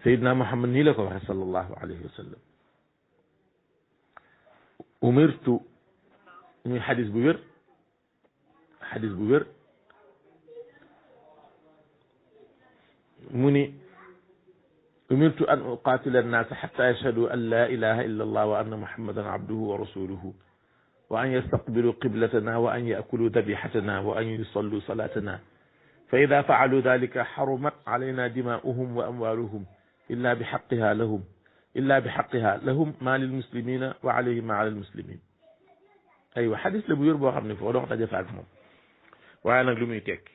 Seydina Muhammad nii la ko waxee sallallahu alayhi wa sallam umirtu muy xadis bu wér mu ni umirtu an uqaatila annaasa xatta yashhadu an la ilaha illa allah wa anna muhammadan abduhu wa rasuluhu wa an yastaqbilu qiblatana wa an yaakulu dabixatana wa an yusallu salatana fa ida faalu dalika xarumat alayna dimaa'uhum wa amwaaluhum illa bi xaqiha lahum ma lilmuslimina wa alayhim ma ala almuslimin aywa xadis la bu wér boo xam ne foo dox daje fa ak moom waaye nag lu muy tekki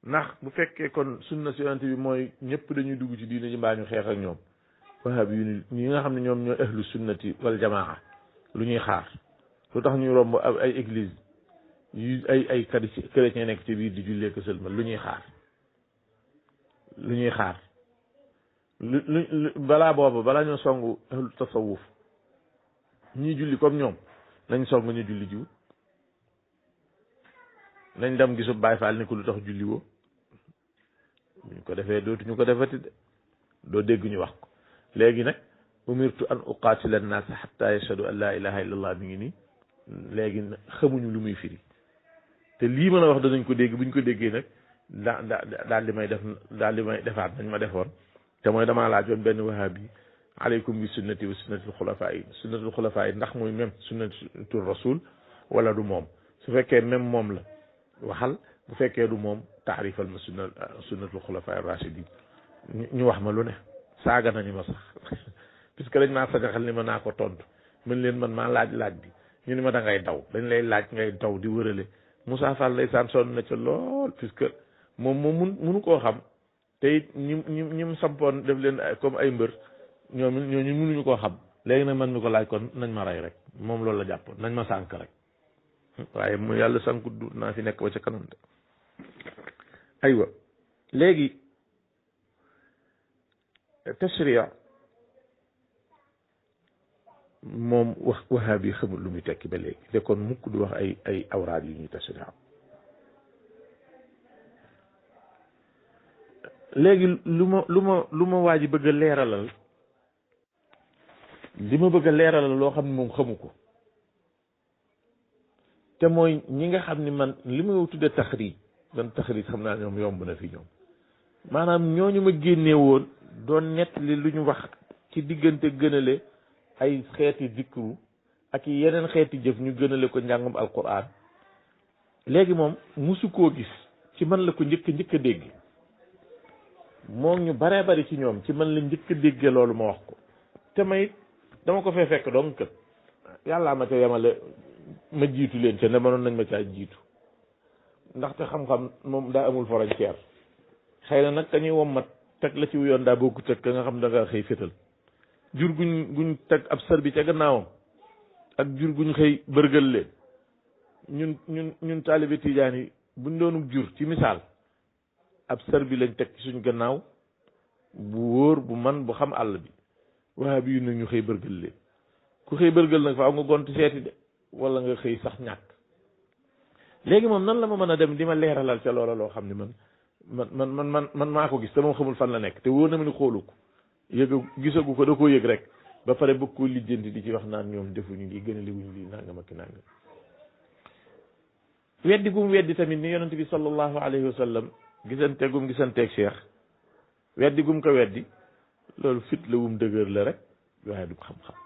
ndax bu fekkee kon sunna si yonent bi mooy ñëpp dañuy dugg ci diine ji mbaa ñu xeex ak ñoom wahabi yu ñi nga xam ne ñoom ñooy ahlu sunnati wal jamaa lu ñuy xaar lu tax ñuy romb ay église yu ay chrétien nekk ci biir di jullee ko sëlmal lu ñuy xaar balaa boobu balaa ñoo songu ahlu tasawuf ñii julli comme ñoom nañ song ñu julli jiw nañ dem gisub Baay Faal ni ko lu tax julli woo buñ ko defee dootuñu ko defati de doo dégg ñu wax ko léegi nag umirtu an uqaatila annaasa xatta yashhadu an laa ilaha illa allah mi ngi nii léegi xamuñu lu muy firi te lii ma la wax danañ ko dégg buñ ko déggee nag daal di may defaat nañ ma defoon te mooy damaa laajoon benn wahabi aleykum bi sunnati wa sunnatul xulafaa yi sunnatul xulafaa yi ndax muy même sunnatul rasul wala du moom su fekkee même moom la waxal bu fekkee du moom taarifal ma sunnatul xulafaa rachidin ñu wax ma lu ne saaga nañu ma sax puisque dañ maa sañaxal ni ma naa ko tontu mën leen man maa laaj bi ñu ni ma da ngay daw dañ lay laaj ngay daw di wërale Moussa Fall ndeysaan sonn na ca lool puisque moom munu koo xam te it ñi mu sampoon def leen comme ay mbër ñooñu munuñu koo xam léegi nag man mi ko laaj kon nañ ma rey rek moom loolu la jàppoon nañ ma sànk rek waaye mu yàlla sànku du naa fi nekk ba ca kanam de aywa léegi tashriya moom wax wahabi xamul lu muy tekki ba léegi de kon mukk du wax ay awraad yu ñuy tashriya léegi lu ma waa ji bëgg a leeralal li ma bëgg a leeralal loo xam ne moom xamu ko te mooy ñi nga xam ni man li ma tudde taxriij man taxriij xam naa ñoom yomb na fi ñoom maanaam ñooñu ma génnee woon doon nettali lu ñu wax ci diggante gënale ay xeeti zikru ak yeneen xeeti jëf ñu gënale ko njàngum alquran léegi moom musu koo gis ci man la ko njëkk a dégg moom ñu baree bari ci ñoom ci man la njëkk a déggee loolu ma wax ko te may dama ko fee fekk donc kët yàllaa ma ca yemale ma jiitu leen ca ne mënoon nañ ma caa jiitu ndaxte xam-xam moom daa amul frontière xëy na nag kañuy wommat teg la ci yoon daa bokku teg ka nga xam da nga xëy fétal jur guñ teg ab sër bi ca gannaawam ak jur guñ xëy bërgal leen ñun taalibe tijaan yi buñ doonu jur ci misaal ab sër bi lañ teg ci suñ gannaaw bu wóor bu man bu xam àll bi waa bi yu nag ñu xëy bërgal leen ku xëy bërgal nag faaw nga gont seeti de wala nga xëy sax ñàkk léegi moom nan la ma mën a dem di ma leeralal ca loola loo xam ne man maa ko gis te moom xamul fan la nekk te wóor na ma ni xoolu ko gisagu ko da koo yëg rek ba pare bëgg koo lijjanti di ci wax naan ñoom defuñu lii gën a liwuñu lii nangam ak nangam weddi gum weddi tamit ni yonent bi sallallahu alayhi wa sallam gisanteeg Cheikh weddi gum ko weddi loolu fit la wum dëgër la rek waaye du xam-xam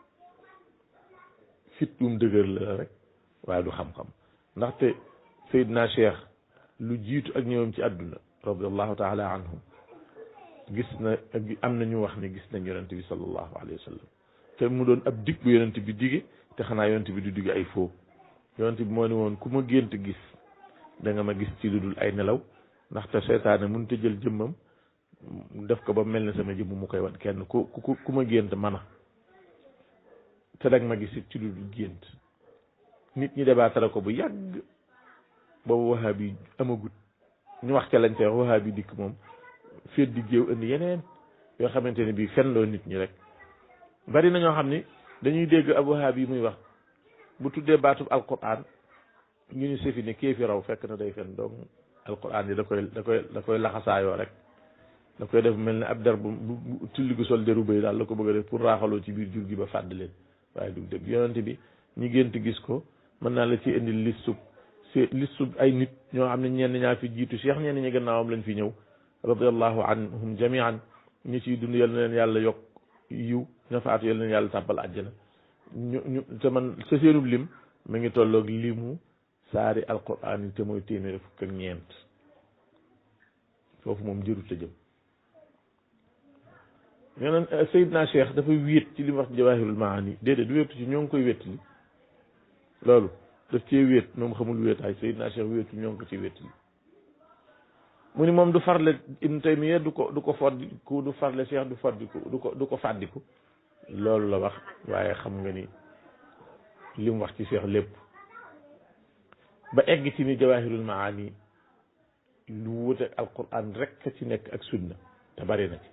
fit wum dëgër la rek waaye du xam-xam ndaxte Seydina Cheikh lu jiitu ak ñëwam ci àdduna radiallahu taala anhum gis na am na ñu wax ne gis nañ yonent bi sallallahu alayhi wa sallam te mu doon ab dig bu yonent bi dige te xanaa yonent bi du dige ay foo yonent bi moo ne woon ku ma gént gis da nga ma gis ci lu dul ay nelaw ndaxte seytaane mënut a jël jëmmam def ko ba mel ne sama jëmm mu koy wan kenn ku ma gént mën a te dag ma gis ci lu dul gént nit ñi débaatale ko bu yàgg boobu wahabi amagut ñu wax ca lañ te wax wahabi dikk moom féet di géew indi yeneen yoo xamante ne bii fen loo nit ñi rek bari na ñoo xam ni dañuy dégg ab wahabi muy wax bu tuddee baatub alquran ñu ni sefi ne kéefi raw fekk na day fen donc alquran yi da koy laxasaayoo rek da koy def mel ne ab der bu tulli gu sol deru bëy daal la ko bëgg a def pour raaxaloo ci biir jur gi ba fàdd leen waaye du dëgg yonente bi ñi gént gis ko mën naa la ci indi listub ay nit ñoo xam ne ñenn ñaa fi jiitu Cheikh ñenn ñi gannaawam lañ fi ñëw radiallahu anhum jamian ñi ciy dund yal na leen yàlla yokk yiw ña faatu yal na leen yàlla tàbbal àjjana ñu te man sa seenub lim ma ngi tolloog limu saari alquran yi te mooy téeméeri fukk ak ñeent foofu moom jërut a jëm ñeneen Seydina Cheikh dafa wéet ci li mu wax jawahirul maani déedéet du wéetu ci ñoo ngi koy wétli loolu daf cee wéet moom xamul wéetaay Seydina Cheikh wéetu ñoo ngi ko ci wétli mu ni moom du farle Ibn Taymiya du ko foddiku du farle Cheikh du ko fàddiku loolu la wax waaye xam nga ni li mu wax ci Cheikh lépp ba egg ci ni jawahirul maani lu wute alquran rek ci nekk ak sunna te bari na ci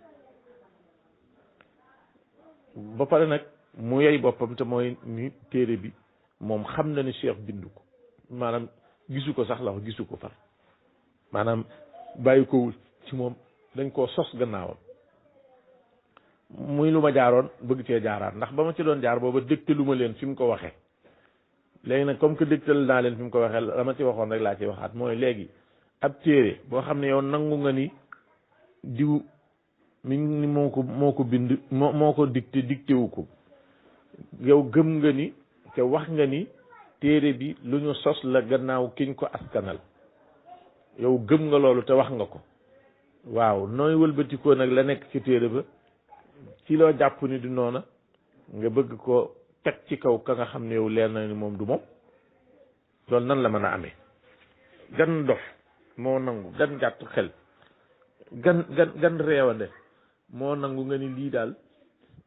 ba pare nag mu yey boppam te mooy ni téere bi moom xam na ni Cheikh bindu ko maanaam gisu ko sax la wax gisu ko far maanaam bàyyi ko ci moom dañ koo sos gannaawam muy lu ma jaaroon bëgg cee jaaraat ndax ba ma ci doon jaar booba dégtalu ma leen fi mu ko waxee léegi nag comme que dégtal naa leen fi mu ko waxee la ma ci waxoon rek laa ci waxaat mooy léegi ab téere boo xam ne yow nangu nga ni diw mi ngi ni moo ko bind moo ko dicté wu ko yow gëm nga ni te wax nga ni téere bi lu ñu sos la gannaaw kiñ ko askanal yow gëm nga loolu te wax nga ko waaw nooy wëlbatikoo nag la nekk ci téere ba ci loo jàpp ni du noona nga bëgg ko teg ci kaw ka nga xam ne yow leer na ni moom du moom loolu nan la mën a amee gan dof moo nangu gan gàtt xel gan reewande moo nangu nga ni lii daal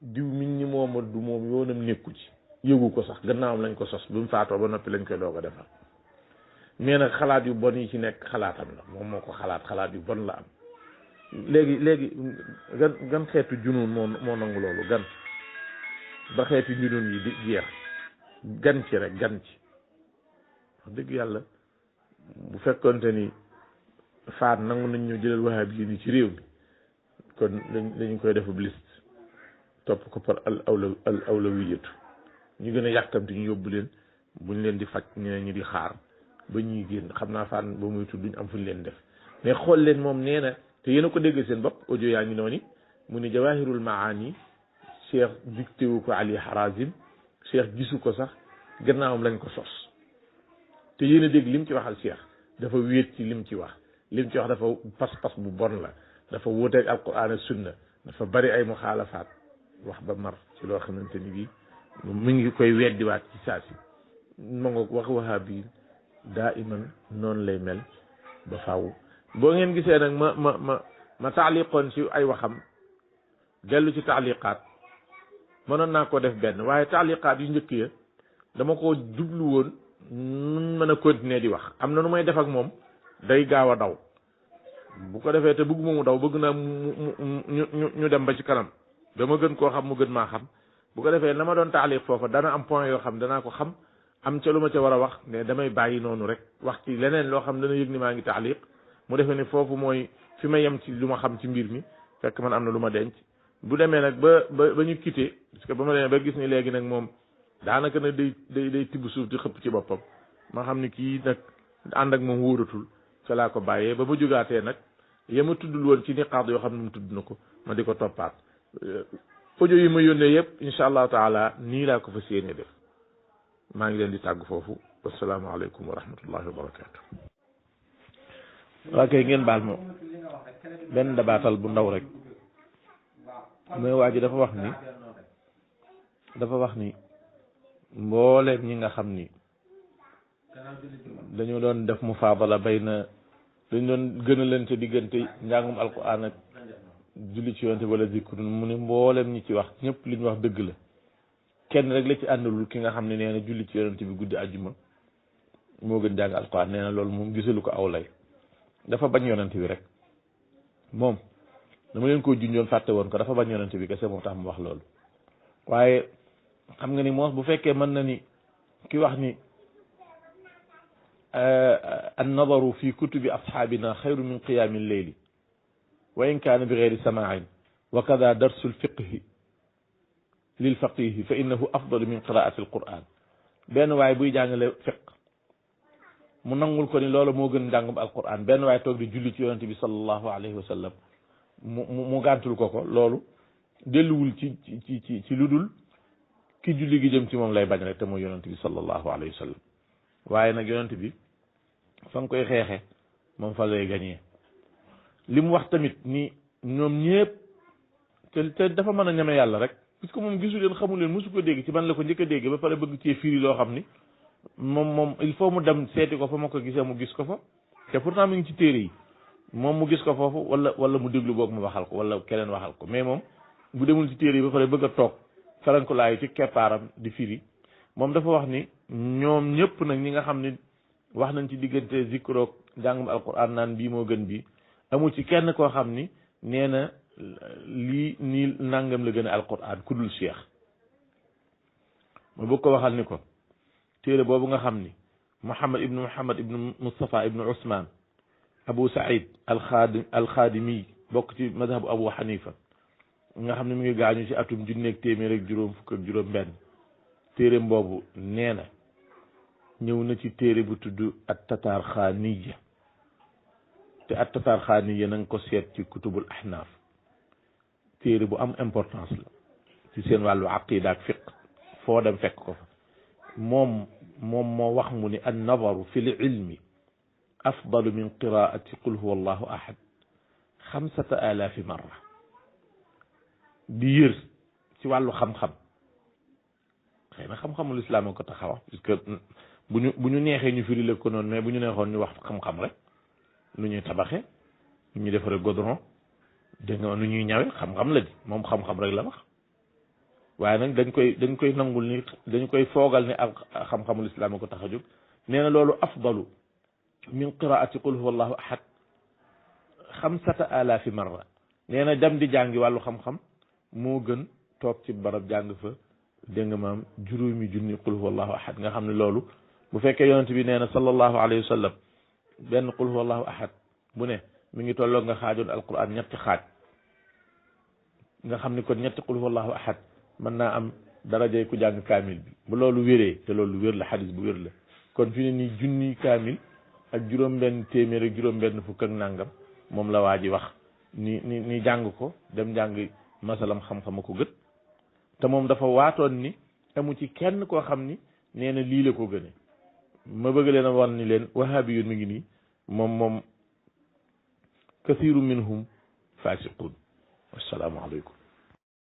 diw miñ ñi mooma du moom yoonam nekku ci yëgu ko sax gannaawam lañ ko sos bi mu faatoo ba noppi lañ koy doog a defar mais nag xalaat yu bon yi ci nekk xalaatam la moom moo ko xalaat yu bon la am léegi gan xeetu junuun moo nangu loolu gan ba xeetu junuun yi di jeex gan ci rek gan ci wax dëgg yàlla bu fekkonte ni faat nangu nañ ñu jëlal wahaab yi ni ci réew mi kon dañu koy defub liste topp ko par al awlawiyatu ñu gën a yàkkamti ñu yóbbu leen buñ leen di faj ñeneen ñu di xaar ba ñuy génn xam naa faan ba muy tudd duñ am fuñ leen def mais xool leen moom nee na te yéen a ko dégg seen bopp audio yaa ngi noonu mu ni jawahirul maani cheikh dicté wu ko Ali Harazim cheikh gisu ko sax gannaawam lañ ko sos te yéen a dégg lim ci waxal cheikh dafa wéet ci lim ci wax dafa pas-pas bu bon la dafa wuuteeg alquran ak sunna dafa bari ay muxaalafaat wax ba mar ci loo xamante ni bii mu ngi koy weddiwaat ci saa si ma nga wax wahabi daa iman noonu lay mel ba faaw boo ngeen gisee nag ma taaliqoon ci ay waxam dellu ci taaliqaat mënoon naa ko def benn waaye taaliqaat yu njëkk ya dama ko jublu woon nun mën a continuer di wax am na nu may def ak moom day gaaw a daw bu ko defee te bëgguma mu daw bëgg naa ñu dem ba ci kanam dama gën koo xam mu gën maa xam bu ko defee na ma doon taaliq foofa dana am point yoo xam danaa ko xam am ca lu ma ca war a wax mais damay bàyyi noonu rek wax ci leneen loo xam dana yëg ni maa ngi taaliq mu defee ni foofu mooy fi ma yem ci lu ma xam ci mbir mi fekk man am na lu ma denc bu demee nag ba ñu quitté parce que ba ma demee ba gis ni léegi nag moom daanaka nag day tibb suuf di xëpp ci boppam ma xam ni kii nag ànd ak moom wóoratul ca laa ko bàyyee ba jógaatee nag yema tuddul woon ci niqaat yoo xam ne mu tudd na ko ma di ko toppaat audio yi ma yónnee yëpp insha allahu taala nii laa ko fas yéene def maa ngi leen di tàgg foofu wasalaamaaleykum wa rahmatullahi wa barakaatu. waa kay ngeen baal ma benn dabaatal bu ndaw rek mooy waa ji dafa wax ni mbooleem ñi nga xam ni dañu doon def mufaadala bayna dañu doon gënalante diggante njàngum alquran ak julli ci yonte wala zikru mu ne mbooleem ñi ci wax ñëpp li ñu wax dëgg la kenn rek la ci àndalul ki nga xam ne nee na julli ci yonte bi guddi àjjuma moo gën jàng alquran nee na loolu moom gisalu ko aw lay dafa bañ yonent bi rek moom dama leen ko junjoon fàtte woon ko dafa bañ yonent bi kese moo tax mu wax loolu waaye xam nga ni moos bu fekkee mën na ni ki wax ni an nadaru fi kutubi asxaabina xayru min qiyaami lleyli wa in kaana bi gayri samaain wa kada darsu lfiqhi lilfaqihi fa innahu afdalu min qiraati alquran benn waay buy jàngale fiq mu nangul ko ni loolu moo gën njàngum alquran benn waay toog di julli ci yonente bi sallallahu alayhi wa sallam mu gàntul ko loolu delluwul ci lu dul ki julli gi jëm ci moom lay bañ rek te mooy yonente bi sallallahu alayhi wa sallam waaye nag yonente bi fa nga koy xeexe moom fa lay gañee li mu wax tamit ni ñoom ñëpp te dafa mën a ñeme yàlla rek puisque moom gisu leen xamul leen mosu ko dégg ci man la ko njëkk a dégg ba pare bëgg cee firi loo xam ni moom il faut mu dem seeti ko fa ma ko gisee mu gis ko fa te pourtant mi ngi ci téere yi moom mu gis ko foofu wala mu déglu boog mu waxal ko wala keneen waxal ko mais moom bu demul ci téere yi ba pare bëgg a toog farankulaayu ci keppaaram di firi moom dafa wax ni ñoom ñëpp nag ñi nga xam ni wax nañ ci diggante zikroog jàngum alquran naan bii moo gën bii amul ci kenn koo xam ni nee na lii nii nangam la gën a alquran ku dul cheikh ma bëgg ko waxal ni ko téere boobu nga xam ni Muhammad ibnu Mustafa ibnu Usman Abu Saïd alxaadimi bokk ci madhabu Abu Hanifa nga xam ne mi ngi gaañu ci atum junneeg téeméer ak juróom fukk ak juróom benn téere boobu nee na ñëw na ci téere bu tudd at tatar xaaniya te at tatar xaaniya na nga ko seet ci kutubul ahnaaf téere bu am importance la ci seen wàllu aqida ak fiq foo dem fekk ko fa moom moo wax mu ni an nadaru fi l ilmi afdalu min qiraati qul huwa allahu ahad 5000 marra di yër ci wàllu xam-xam xëy na xam-xamul islam ko tax a wax puisque bu ñu neexee ñu firi la ko noonu mais bu ñu neexoon ñu wax xam-xam rek nu ñuy tabaxe nu ñuy defaree goudron dégg nga nu ñuy ñawe xam-xam la di moom xam-xam rek la wax waaye nag dañ koy nangul ni dañ koy foogal ni ak xam-xamul islam ko tax a jóg nee na loolu afdalu min qiraati qul huwa allahu ahad 5000 marra nee na dem di jàngi wàllu xam-xam moo gën toog ci barab jàng fa dégg nga maam juróomi junni qul huwa allahu ahad nga xam ne loolu bu fekkee yonent bi nee na sallallahu alayhi wa sallam benn qul huwa allahu ahad bu ne mi ngi tolloog nga xaajoon alquran ñetti xaaj nga xam ni kon ñetti qul huwa allahu ahad mën naa am darajay ku jàng kaamil bi bu loolu wéree te loolu wér la xadis bu wér la kon fi ne nii junni kaamil ak juróom-benn téeméer ak juróom-benn fukk ak nangam moom la waa ji wax ni jàng ko dem jàng masalam xam-xama ko gët te moom dafa waatoon ni amu ci kenn koo xam ni nee na lii la ko gëne ma bëgg leen a wan ni leen wahabi yoon mi ngi nii moom kathiru minhum fasiqun wassalaamu aleykum